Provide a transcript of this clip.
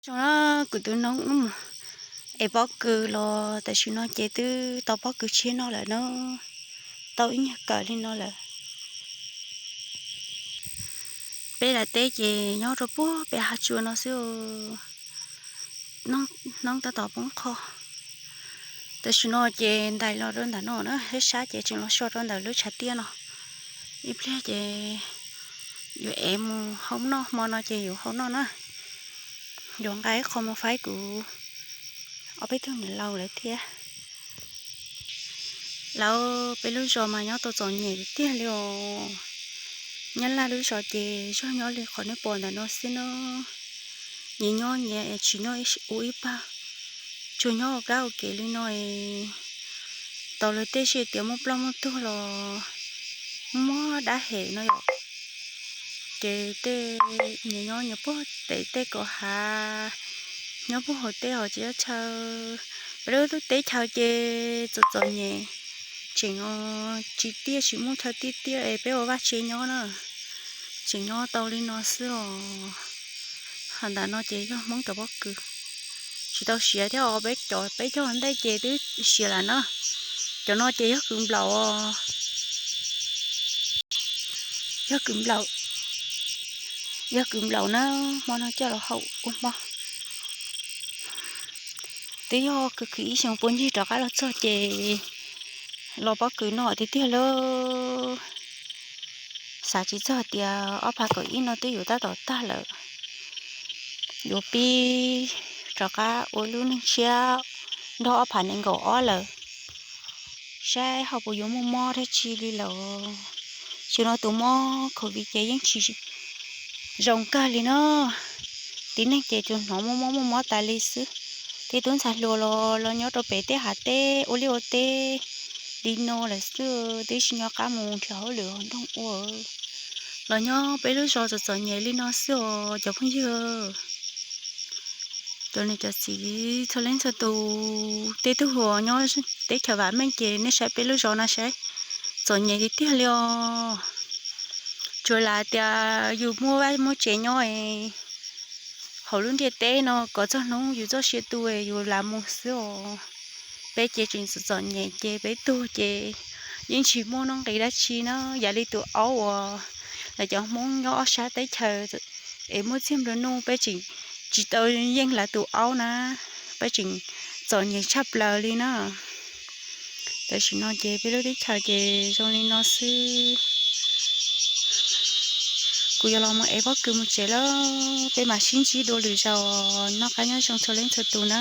Zoo na, kuv tus noob es pob kws los tam sim no ces twb tau pob kws tshiab noj lawm na, tau ib nyuag kawm li no lawm. Peb daim teb ces nyob rau puag pem hav tsua no xwb, noob tab tom poob qho. Tam sim no ces ntais los rau ntawm no na, sab sab ces tseem los so rau ntawm lub tshav tiaj no. Ib pliag ces yuav ev mus hau noj, hmo no ces yuav hau noj na. Yuav nqa ib qho mus faib kuv ob peb tug niam laus lawv thiab. Lawv peb lub zos mas nyob tau txom nyem tiag li os. Nyab Laj lub zos ces zog nyob li qhov nej pom ntawm no xwb na. Nyias nyob nyias tsis nyob ua ib pawg, tsuas nyob ua kab ua kev li no es tau lawv tej siab tias muaj ploj muaj tuag los muaj dab hem no yom. Ces tej nyias nyob nyias puag pem tej kom hav, nyob puag hauv teb hauv tsis txhob chaw. Peb lub teb chaws ces txom txom nyem, tseem tsis tiaj tsis muaj chaw tiaj tiaj es peb ua vaj tsev nyob na. Tseem nyob tau li no xwb os. Ho ntawm no ces yog Hmoob cov pob kws, tsis tau siav thiab os, peb cov peb cog ntej ces twb siav lawm na. Cov no ces yog kws nplaum os. Yog kws nplaum, yog kws nplaum na, hmo no coj los hau ua hmo. Twb yog kws khwv ib xyoos puas ncig rov qab los txog ces los pob kws no tiag tiag lauj. Xav tsis txog tias ob phav kaum ib no twb yuav tab tom tag lawm, yuav pib rov qab ua lub neej tshiab nrog ob phav nees nkaum ob lawm. Saib ho puas yuav muaj mob dab tsi li lawm. Xyoo no tus mob covid ces yeej tsis zoo kawg li na. Tib neeg ces tsuas hnov muaj mob muaj mob tas li xwb. Tej tub ntxhais hluas los los nyob rau pem tej hav teb ua liaj ua teb li no lawm xwb, twb tsis nco qab mus nrhiav hauj lwm nroog ua. Los nyob peb lub zos txom txom nyem li no xwb os cov phooj ywg. Cov niam cov txiv txhua leej txhua tus, tej tug uas nyob teb chaws vam meej ces nej saib peb lub zos no saib, txom nyem tiag tiag li os. Tsuas lam tias yus muaj vaj muaj tsev nyob hauv lub ntiaj teb no kom txog hnub yus txoj sia tu yus lam mus xwb os. Peb ces tseem txom txom nyem ces peb tuag ces yeej tsis muaj nuj nqis dab tsi na. Yam li tus aub uas lawv cov Hmoob nyob ob sab teb chaws es muaj txiag nplua nuj, peb tseem tsis tau yeej lawv tus aub na, peb tseem txom nyem tshaj plaws li na. Tam sim no ces peb lub teb chaws ces zoo li no xwb. Kuv yuav los mus ev pob kws mus tsev lawm, peb mam sib ntsib dua lwm zaus, noj qab nyob zoo txhua leej txhua tus na.